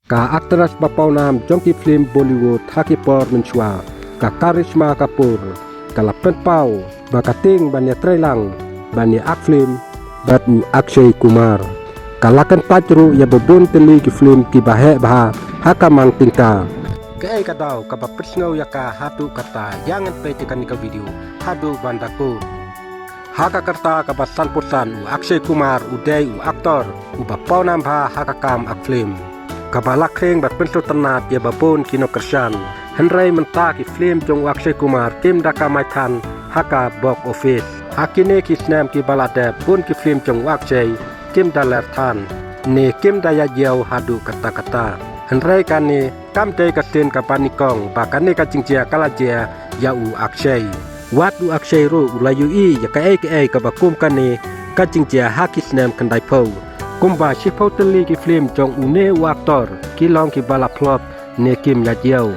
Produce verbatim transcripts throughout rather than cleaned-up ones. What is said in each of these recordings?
Ka actress ba pawnam jong ki film Bollywood ha ki por mynshuwa, ka Karisma Kapoor, ka la pynpaw ba ka tieng ban ïatreilang ban ïa ak film bad u Akshay Kumar. Ka la kyntait ruh ïa ba bun tylli ki film kiba heh bha ha ka mang tyngka. Kaei ka daw kaba pynsngew ïa ka haduh katta? Ïa ngan peit ïa kane ka video haduh ban da kut. Ha ka rta kaba sanphew san, u Akshay Kumar u dei u actor uba pawnam bha ha ka kam ak film, kaba la khring bad pynsngewtynnat ïa ba bun ki nongkyrshan. Hynrei mynta ki film jong u Akshay Kumar kim da kamai than ha ka box office. Ha kine ki snem kiba la dep, bun ki film jong u Akshay kim da ler than ne kim da ïaid ïew haduh katta katta. Hynrei kane kam dei ka sien kaba nyngkong ba kane ka jingjia ka la jia ïa u Akshay. Wat u Akshay ruh u la ïohi ïa kaei kaei kaba kum kane ka jingjia ha ki snem khyndaiphew. Kumba shiphew tylli ki film jong une u actor ki long kiba la flop ne kim ïaid ïew.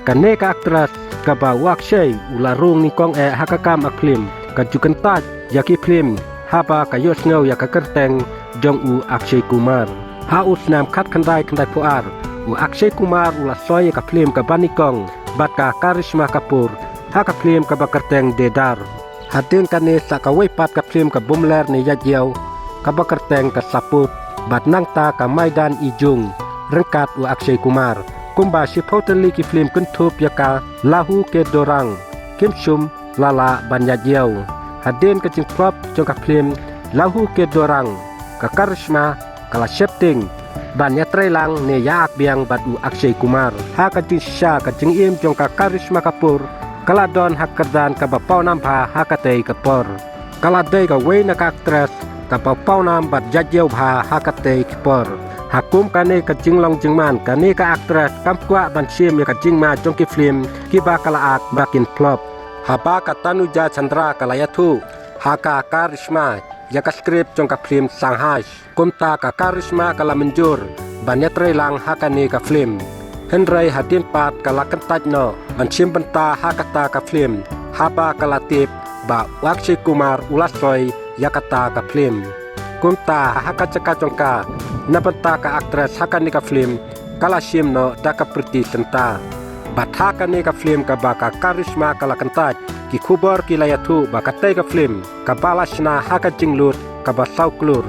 Kane ka actress kaba u Akshay u la rung nyngkong eh ha ka kam ak film, ka ju kyntait ïa ki film haba ka ïohsngew ïa ka kyrteng jong u Akshay Kumar. Ha u snem khatkhyndai khyndaiphew ar, u Akshay Kumar u la soi ïa ka film kaba nyngkong bad ka Karisma Kapoor ha ka film kaba kyrteng Deedar. Hadien kane sa kawei pat ka film ka bym ler ne ïaid ïew kaba kyrteng ka Support, bad nangta ka Maidaan-e-Jung ryngkat u Akshay Kumar. Kumba shiphew tylli ki film kynthup ïa ka Laaho Ke Dorang, kim shym la lah ban ïaid ïew. Hadien ka jingflop jong ka film Laaho Ke Dorang, ka Karisma ka la sheptieng ban ïatreilang ne ïa ak biang bad u Akshay Kumar. Ha ka jingshisha, ka jingim jong ka Karisma Kapoor ka la don ha ka kyrdan kaba pawnam bha ha katei ka por. Ka la dei kawei na ka actress kaba pawnam bad ïaid ïew bha ha katei ka por. Ha kum kane ka jinglong jingman, kane ka actress kam kwah ban shim ïa ka jingma jong ki film kiba ka la ak ba kin flop. Haba ka Tanuja Chandra ka la ïathuh ha ka Karisma ïa ka script jong ka film Sanghas, kumta ka Karisma ka la mynjur ban ïatreilang ha kane ka film. Hynrei hadien pat ka la kyntait noh ban shim bynta ha kata ka film haba ka la tip ba u Akshay Kumar u la soi ïa kata ka film. Kumta ha ka jaka jong ka, na bynta ka actress ha kane ka film, ka la shim noh da ka Preity Zinta. Bad ha kane ka film kaba ka Karisma ka la kyntait, ki khubor ki la ïathuh ba katei ka film kaba la shna ha ka jinglut kaba saw klur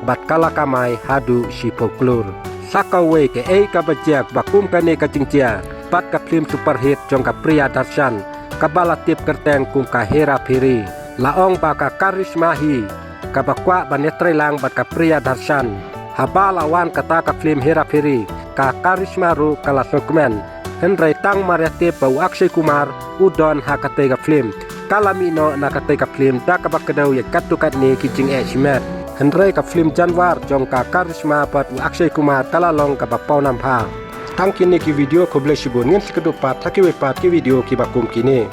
bad ka la kamai haduh shiphew klur. Sa kawei kaei kaba jia ba kum kane ka jingjia bad ka film superhit jong ka Priyadarshan kaba la tip kyrteng kum ka Hera Pheri. La ong ba ka Karisma hi kaba kwah ban ïatreilang bad ka Priyadarshan. Haba la wan kata ka film Hera Pheri, ka Karisma ruh ka la sngewkmen. Hynrei tang mar ïa tip ba u Akshay Kumar u don ha katei ka film, ka la mih noh na katei ka film da kaba kdew ïa katto katne ki jingeh shimet. Hynrei ka film Jaanwar jong ka Karisma bad u Akshay Kumar ka la long kaba pawnam bha. Tang kine ki video, khublei shibun, ngin sa ïakynduh pat ha kiwei pat ki video kiba kum kine.